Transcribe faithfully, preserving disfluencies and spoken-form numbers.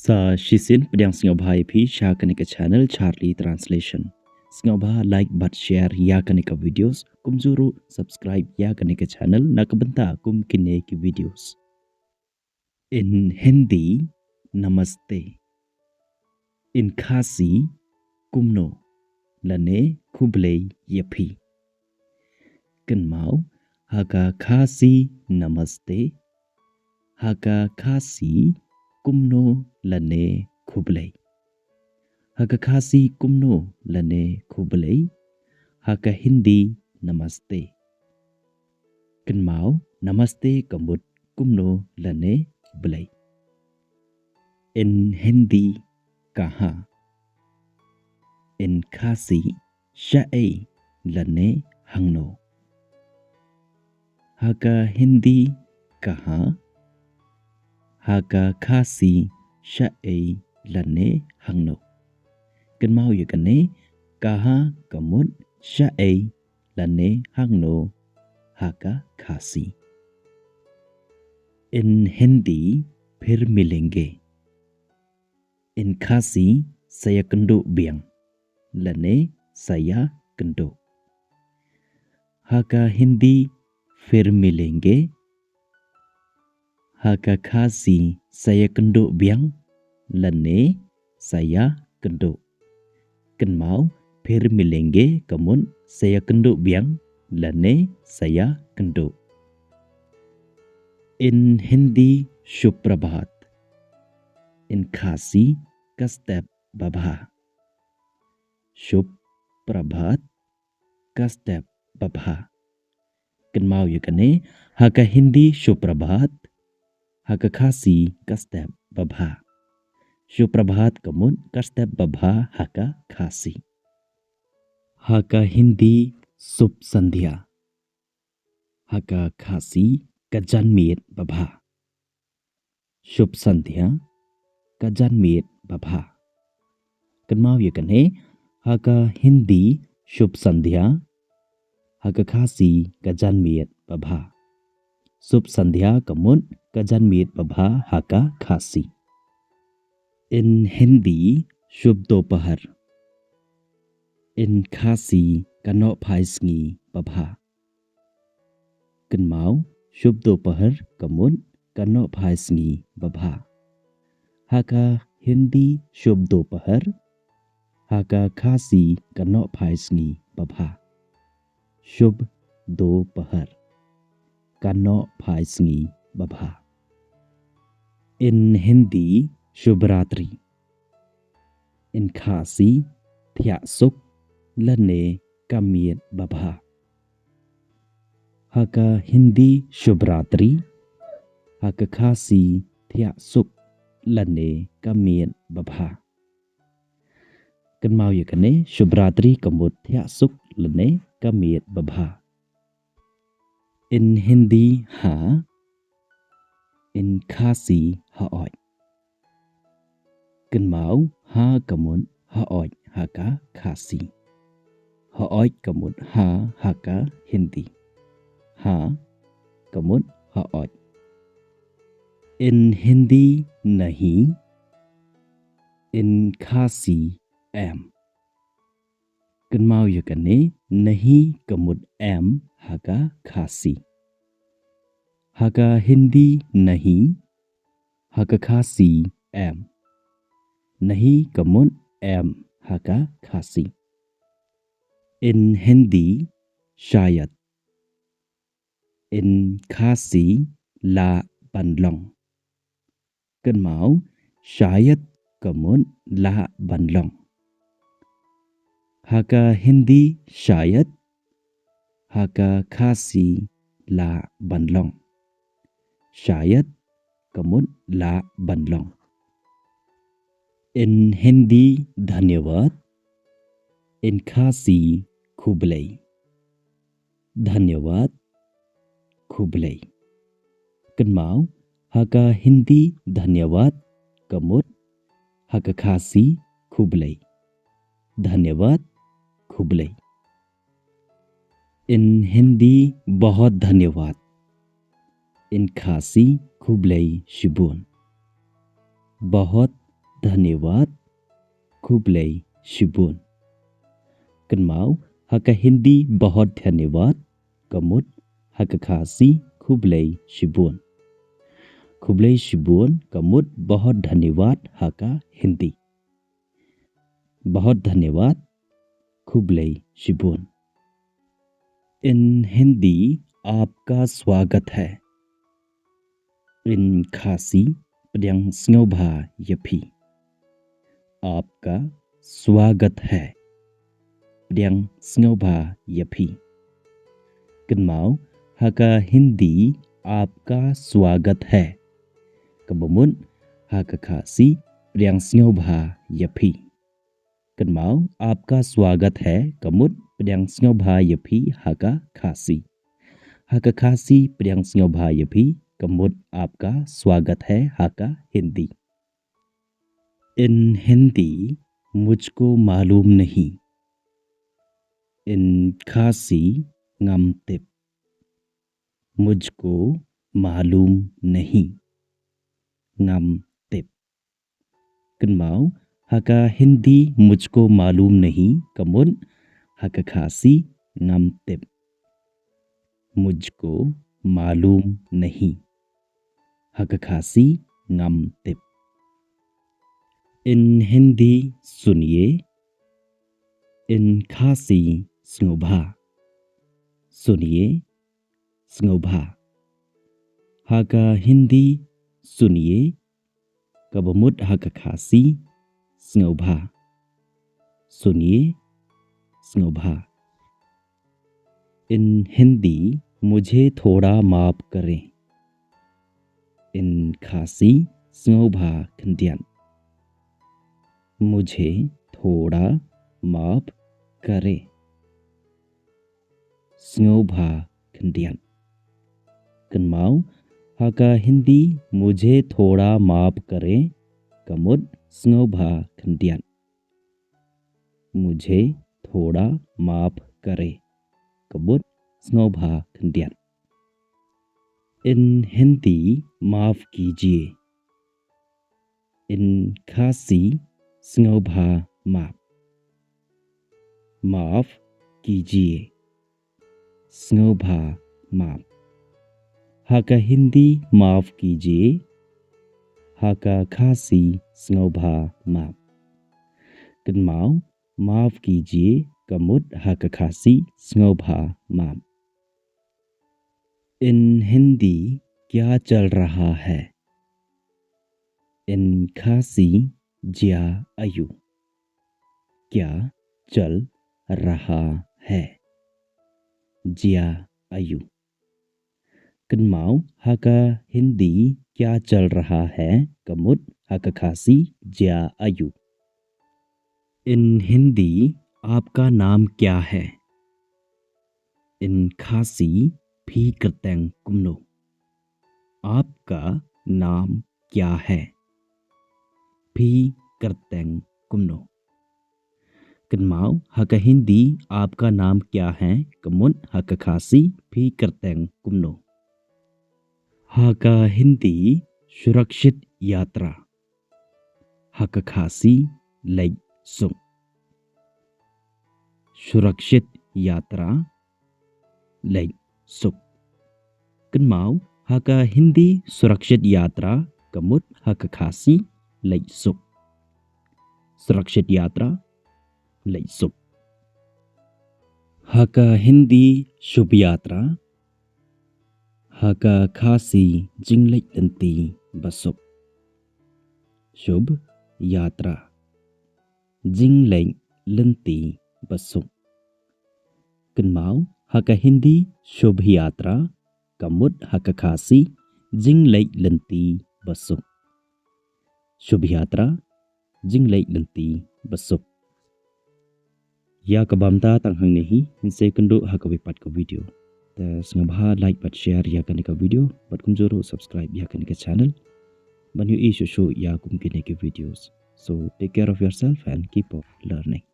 Sa shisien pdiang sngewbha ïa phi sha kane ka channel Charlie Translation. Sngewbha like bad share ïa kane ka videos, kumjuh ruh subscribe ïa kane ka channel na ka bynta kum kine ki videos. In Hindi, namaste. In Khasi, kumno, lane khublei ïa phi. Kynmaw, ha ka Khasi namaste, ha ka Khasi kumno lane khublei. Ha ka Khasi kumno lane khublei, ha ka Hindi namaste. Kynmaw, namaste ka mut kumno lane khublei. In Hindi, kahan. In Khasi, shaei lane hangno. Ha ka Hindi, kahan. Ha ka Khasi, shaei lane hangno. Kynmaw ïa kane, kahan ka mut shaei lane hangno ha ka Khasi. In Hindi, phir milenge. In Khasi, sa ïakynduh biang, lane sa ïakynduh. Ha ka Hindi, phir milenge. Ha ka Khasi, sa ïakynduh biang, lane sa ïakynduh. Kynmaw, phir milenge ka mut sa ïakynduh biang, lane sa ïakynduh. In Hindi, shubh prabhat. In Khasi, ka step babha. Shubh prabhat, ka step babha. Kynmaw ïa kane, ha ka Hindi shubh prabhat, ha ka Khasi ka step babha. Shubh prabhat ka mut ka step babha ha ka Khasi. Ha ka Hindi shubh sandhya, ha ka Khasi ka janmiet babha. Shubh sandhya, ka janmiet babha. Kynmaw ïa kane, ha ka Hindi shubh sandhya, ha ka Khasi ka janmiet babha. Shubh sandhya ka mut ka janmiet babha ha ka Khasi. In Hindi, shubh dopahar. In Khasi, ka nohphai sngi babha. Kynmaw, shubh dopahar ka mut ka nohphai sngi babha. Ha ka Hindi shubh dopahar, ha ka Khasi ka nohphai sngi babha. Shubh dopahar, ka nohphai sngi babha. In Hindi, shubh ratri. In Khasi, thiah suk lane ka miet babha. Ha ka Hindi shubh ratri, ha ka Khasi thiah suk lane ka miet babha. Kynmaw ïa kane, shubh ratri ka mut thiah suk lane ka miet babha. In Hindi ha, in Khasi haoid. Kynmaw, ha ka mut haoid ha ka Khasi. Haoid ka mut ha ha ka Hindi. Ha ka mut haoid. In Hindi nahi, in Khasi em. Kynmaw ïa kane, nahi ka mut em ha ka Khasi. Ha ka Hindi nahi, ha ka Khasi em. Nahi ka mut em ha ka Khasi. In Hindi shayad, in Khasi lah ban long. Kynmaw, shayad ka mut lah ban long. Ha ka Hindi shayad, ha ka Khasi lah ban long. Shayad ka mut lah ban long. In Hindi dhanyawad, in Khasi khublei. Dhanyawad, khublei. Kynmaw, ha ka Hindi dhanyawad ka mut, ha ka Khasi khublei. Dhanyawad, khublei. In Hindi bahut dhanyawad, in Khasi khublei shibun. Bahut dhanyavad, khublei shibun. Kynmaw, ha ka Hindi bahut dhanyavad, ka mut ha ka Khasi khublei shibun. Khublei shibun ka mut bahut dhanyavad ha ka Hindi. Bahut dhanyavad, khublei shibun. In Hindi, aapka swagat hai. In Khasi, pdiang sngewbha ïa phi. Aapka swagat hai. Pdiang sngewbha ïa phi. Kynmaw, ha ka Hindi, aapka swagat hai. Kaba mut ha ka Khasi, pdiang sngewbha ïa phi. Kynmaw, aapka swagat hai, ka mut pdiang sngewbha ïa phi ha ka Khasi. Ha ka Khasi, pdiang sngewbha ïa phi, ka mut aapka swagat hai ha ka Hindi. In Hindi, mujhko maloom nahi. In Khasi, ngam tip. Mujhko maloom nahi. Ngam tip. Kynmaw, ha ka Hindi mujhko maloom nahi, ka mut ha ka Khasi ngam tip. Mujhko maloom nahi. Ha ka Khasi ngam tip. In Hindi suniye, in Khasi sngewbha. Suniye, sngewbha. Ha ka Hindi suniye, kaba mut ha ka Khasi sngewbha. Suniye, sngewbha. In Hindi, mujhe thoda maaf karein. In Khasi, sngewbha khyndiat. Mujhe thoda maaf karein. Sngewbha khyndiat. Kynmaw, ha ka Hindi, mujhe thoda maaf karein, ka mut sngewbha khyndiat. Mujhe thoda maaf karein, ka mut sngewbha khyndiat. In Hindi, maaf kijiye. In Khasi, sngewbha map. Maaf kijiye. Sngewbha map. Ha ka Hindi, maaf kijiye. Ha ka Khasi, sngewbha map. Kynmaw, maaf kijiye, ka mut ha ka Khasi, sngewbha map. In Hindi, kya chal raha hai? In Khasi, jia aiu? Kya chal raha hai? Jia aiu? Kynmaw, ha ka Hindi, kya chal raha hai, ka mut ha ka Khasi, jia aiu? In Hindi, aapka naam kya hai? In Khasi, phi kyrteng kumno? Aapka naam kya hai? Phi kyrteng kumno? Kynmaw, ha ka Hindi, aapka naam kya hai, ka mut ha ka Khasi, phi kyrteng kumno? Ha ka Hindi, surakshit yatra. Ha ka Khasi, leit suk. Surakshit yatra, leit suk. Kynmaw, ha ka Hindi, surakshit yatra, ka mut ha ka Khasi, leit suk. Surakshit yatra, leit suk. Ha ka Hindi, shubh yatra. Ha ka Khasi, jingleit lynti basuk. Shubh yatra. Jingleit lynti basuk. Kynmaw, ha ka Hindi, shubh yatra, ka mut ha ka Khasi, jingleit lynti basuk. Shubh yatra, jingleit lynti basuk. Ïa kaba mynta tang hangne hi, ngin sa ïakynduh ha kawei pat ka video. Te sngewbha like bad share ïa kane ka video, bad kumjuh ruh subscribe ïa kane ka channel. Ban ïohi shuh shuh ïa kum kine ki videos. So take care of yourself and keep on learning.